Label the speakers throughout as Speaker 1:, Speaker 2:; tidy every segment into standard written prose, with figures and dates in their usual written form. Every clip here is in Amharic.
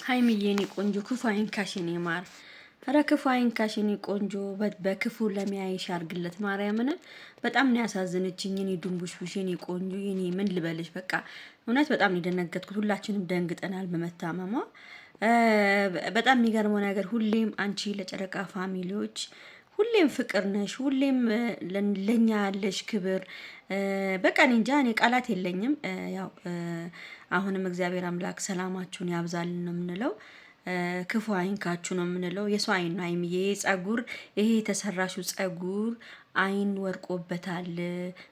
Speaker 1: ሀይሚዬ የኔ ቆንጆ ክፉ አይንካሽ የኔ ማር፣ ኧረ ክፉ አይንካሽ የኔ ቆንጆ፣ በክፉ ለሚያይሽ አርግለት። ማርያምን በጣም ነው ያሳዘነችኝ። የኔ ድንቡሽቡሽ የኔ ቆንጆ የኔ ምን ልበልሽ፣ በቃ እውነት በጣም ነው የደነገጥኩት። ሁላችንም ደንግጠናል በመታመሟ። በጣም የሚገርመው ነገር ሁሌም አንቺ ለጨረቃ family ዎች ሁሌም ፍቅር ነሽ፣ ሁሌም ለኛ ያለሽ ክብር በቃ እኔ እንጃ፣ እኔ ቃላት የለኝም። ያው አሁንም እግዚአብሔር አምላክ ሰላማችሁን ያብዛልን ነው የምንለው። ክፉ አይንካችሁ ነው የምንለው። የሰው አይን ነው ሀይሚዬ። ጸጉር ይሄ የተሰራሽው ጸጉር አይን ወርቆበታል።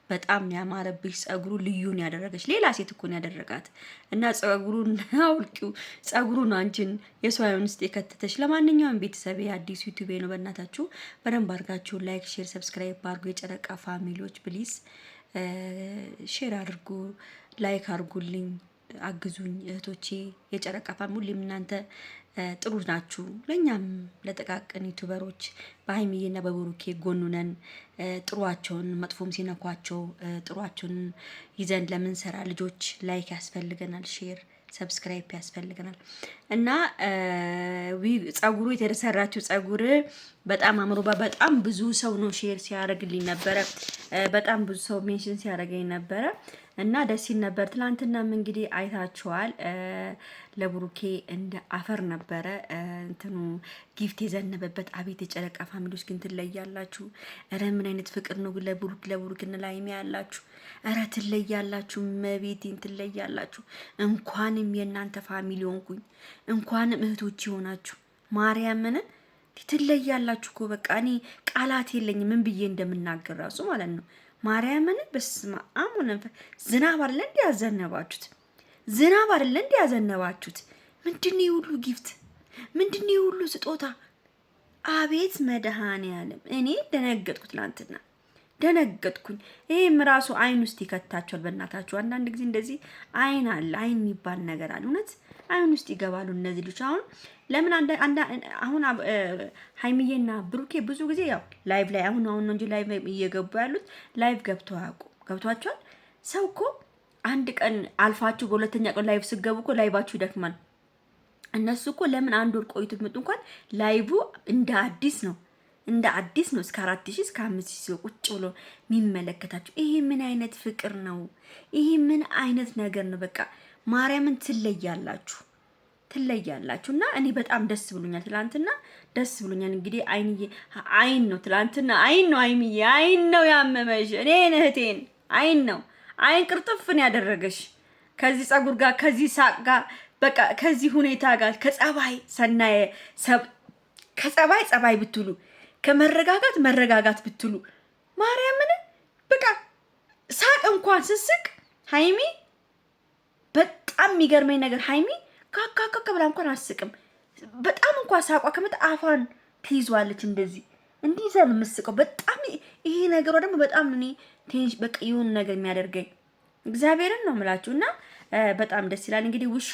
Speaker 1: በጣም ያማረብሽ ጸጉሩ ልዩን ያደረገች ሌላ ሴት እኮ ነው ያደረጋት። እና ጸጉሩን አውልቂው፣ ጸጉሩን አንቺን የሰው አይን ውስጥ የከተተች። ለማንኛውም ቤተሰቤ አዲስ ዩቲዩቤ ነው። በእናታችሁ በደንብ አድርጋችሁ like፣ share፣ subscribe አድርጉ። የጨረቃ family ዎች please share አድርጉ፣ like አድርጉልኝ። አግዙኝ እህቶቼ፣ የጨረቃ family ሁሌም እናንተ ጥሩ ናችሁ። ለእኛም ለጠቃቅን YouTuber ኦች በሀይሚዬና በብሩኬ ጎን ነን። ጥሯቸውን መጥፎም ሲነኳቸው ጥሯቸውን ይዘን ለምንሰራ ልጆች like ያስፈልገናል፣ share subscribe ያስፈልገናል። እና ጸጉሩ የተሰራችው ጸጉር በጣም አምሮባ በጣም ብዙ ሰው ነው share ሲያደርግልኝ ነበረ። በጣም ብዙ ሰው mention ሲያደርገኝ ነበረ እና ደስ ይል ነበር። ትላንትናም እንግዲህ አይታችኋል። ለብሩኬ እንደ አፈር ነበረ እንትኑ gift የዘነበበት። አቤት የጨረቃ family ዎች ግን ትለያላችሁ። እረ ምን አይነት ፍቅር ነው ለብሩክ ለብሩክ ላይም ያላችሁ። እረ ትለያላችሁ፣ መቤቴን ትለያላችሁ። እንኳንም የእናንተ family ሆንኩኝ፣ እንኳንም እህቶች ይሆናችሁ። ማርያምን ትለያላችሁ እኮ በቃ እኔ ቃላት የለኝም ምን ብዬ እንደምናገር ራሱ ማለት ነው። ማርያምን በስመ አብ ወመንፈስ ዝናብ አይደለ እንዴ ያዘነባችሁት? ዝናብ አይደለ እንዴ ያዘነባችሁት? ምንድን ነው የሁሉ gift? ምንድን ነው የሁሉ ስጦታ? አቤት መድኃኔዓለም! እኔ ደነገጥኩ፣ ትናንትና ደነገጥኩኝ። ይሄም ራሱ አይን ውስጥ ይከታቸዋል። በእናታችሁ አንዳንድ ጊዜ እንደዚህ አይን አለ፣ አይን የሚባል ነገር አለ። እውነት አይን ውስጥ ይገባሉ እነዚህ ልጆች። አሁን ለምን አሁን ሀይሚዬና ብሩኬ ብዙ ጊዜ ያው live ላይ አሁን አሁን ነው እንጂ live እየገቡ ያሉት live ገብተው አያውቁም። ገብቷቸዋል። ሰው እኮ አንድ ቀን አልፋችሁ በሁለተኛ ቀን live ስገቡ እኮ live ኣችሁ ይደክማል። እነሱ እኮ ለምን አንድ ወር ቆይቶ ቢመጡ እንኳን live እንደ አዲስ ነው እንደ አዲስ ነው። እስከ 4000 እስከ 5000 ሰው ቁጭ ብሎ የሚመለከታቸው። ይሄ ምን አይነት ፍቅር ነው? ይሄ ምን አይነት ነገር ነው? በቃ ማርያምን ትለያላችሁ፣ ትለያላችሁ። እና እኔ በጣም ደስ ብሎኛል። ትላንትና ደስ ብሎኛል። እንግዲህ አይንዬ አይን ነው ትላንትና አይን ነው አይምዬ አይን ነው ያመመሽ እኔን እህቴን አይን ነው አይን ቅርጥፍን ያደረገሽ ከዚህ ጸጉር ጋር ከዚህ ሳቅ ጋር በቃ ከዚህ ሁኔታ ጋር ከጸባይ ሰናየ ከጸባይ ጸባይ ብትሉ ከመረጋጋት መረጋጋት ብትሉ ማርያምን በቃ ሳቅ እንኳን ስስቅ ሀይሚ በጣም የሚገርመኝ ነገር ሀይሚ ካካካካ ብላ እንኳን አስቅም። በጣም እንኳን ሳቋ ከመጣ አፏን ትይዟለች እንደዚህ እንዲህ ይዛ ነው የምስቀው። በጣም ይሄ ነገሯ ደግሞ በጣም እኔ ትንሽ በቃ የሆነ ነገር የሚያደርገኝ እግዚአብሔርን ነው የምላችሁ። እና በጣም ደስ ይላል። እንግዲህ ውሿ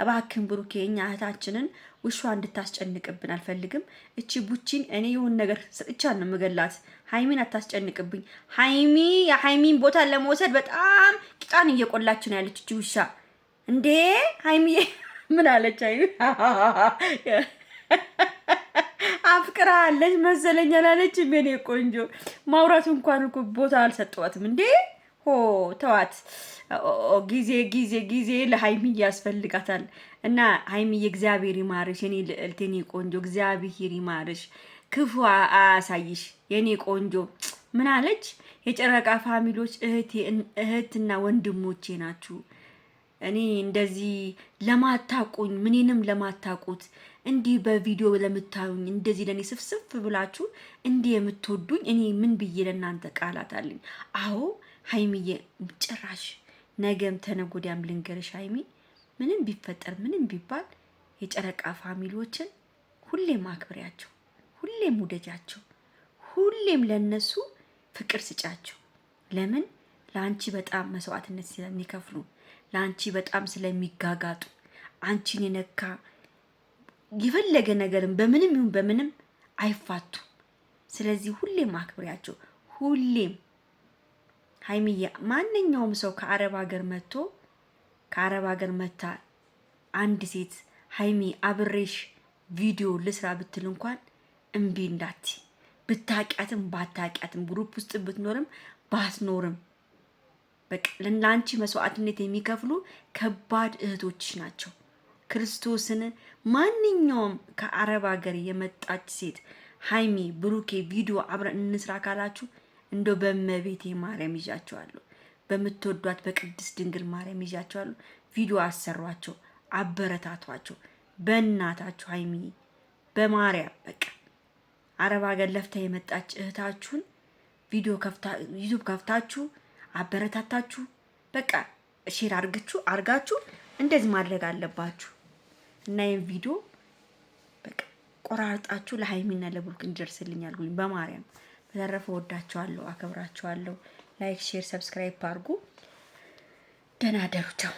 Speaker 1: እባክህን ብሩኬ፣ እኛ እህታችንን ውሿ እንድታስጨንቅብን አልፈልግም። እቺ ቡቺን እኔ የሆነ ነገር ሰጥቻ ነው የምገላት። ሀይሚን አታስጨንቅብኝ። ሀይሚ የሀይሚን ቦታ ለመውሰድ በጣም ቂጣን እየቆላች ነው ያለች እቺ ውሻ። እንዴ ሀይሚ ምን አለች? ሀይሚ አፍቅራለች መሰለኝ አላለችም? የኔ ቆንጆ ማውራቱ እንኳን እኮ ቦታ አልሰጠዋትም እንዴ ሆ ተዋት። ጊዜ ጊዜ ጊዜ ለሀይሚዬ ያስፈልጋታል። እና ሀይሚዬ እግዚአብሔር ይማርሽ የኔ ልዕልት፣ የኔ ቆንጆ እግዚአብሔር ይማርሽ፣ ክፉ አያሳይሽ የኔ ቆንጆ። ምን አለች? የጨረቃ family ዎች እህትና ወንድሞቼ ናችሁ። እኔ እንደዚህ ለማታቁኝ ምኔንም ለማታቁት እንዲህ በቪዲዮ ለምታዩኝ እንደዚህ ለእኔ ስፍስፍ ብላችሁ እንዲህ የምትወዱኝ እኔ ምን ብዬ ለእናንተ ቃላት አለኝ? አዎ ሀይሚዬ ጭራሽ ነገም ተነጎዳያም ልንገርሽ ሀይሚ ምንም ቢፈጠር ምንም ቢባል የጨረቃ family ዎችን ሁሌም አክብሪያቸው፣ ሁሌም ውደጃቸው፣ ሁሌም ለነሱ ፍቅር ስጫቸው። ለምን ለአንቺ በጣም መስዋዕትነት ስለሚከፍሉ ለአንቺ በጣም ስለሚጋጋጡ አንቺን የነካ የፈለገ ነገርም በምንም ይሁን በምንም አይፋቱም። ስለዚህ ሁሌም አክብሪያቸው ሁሌም ሀይሚዬ ማንኛውም ሰው ከአረብ ሀገር መጥቶ ከአረብ ሀገር መታ አንድ ሴት ሀይሚ አብሬሽ ቪዲዮ ልስራ ብትል እንኳን እምቢ እንዳት፣ ብታቂያትም ባታቂያትም group ውስጥ ብትኖርም ባትኖርም በቃ ለአንቺ መስዋዕትነት የሚከፍሉ ከባድ እህቶችሽ ናቸው። ክርስቶስን ማንኛውም ከአረብ ሀገር የመጣች ሴት ሀይሚ ብሩኬ ቪዲዮ አብረን እንስራ ካላችሁ እንደው በእመቤቴ ማርያም ይዣቸዋለሁ፣ በምትወዷት በቅድስት ድንግል ማርያም ይዣቸዋለሁ። ቪዲዮ አሰሯቸው፣ አበረታቷቸው። በእናታችሁ ሀይሚ በማርያም በቃ አረብ ሀገር ለፍታ የመጣች እህታችሁን ቪዲዮ YouTube ከፍታችሁ አበረታታችሁ በቃ share አርጋችሁ እንደዚህ ማድረግ አለባችሁ። እና ይህን ቪዲዮ በቃ ቆራርጣችሁ ለሀይሚና ለብሩክ እንዲደርስልኝ አድርጉልኝ በማርያም። በተረፈ ወዳችኋለሁ፣ አከብራችኋለሁ። Like፣ share፣ subscribe አድርጉ። ደህና ደሩ። ቻው።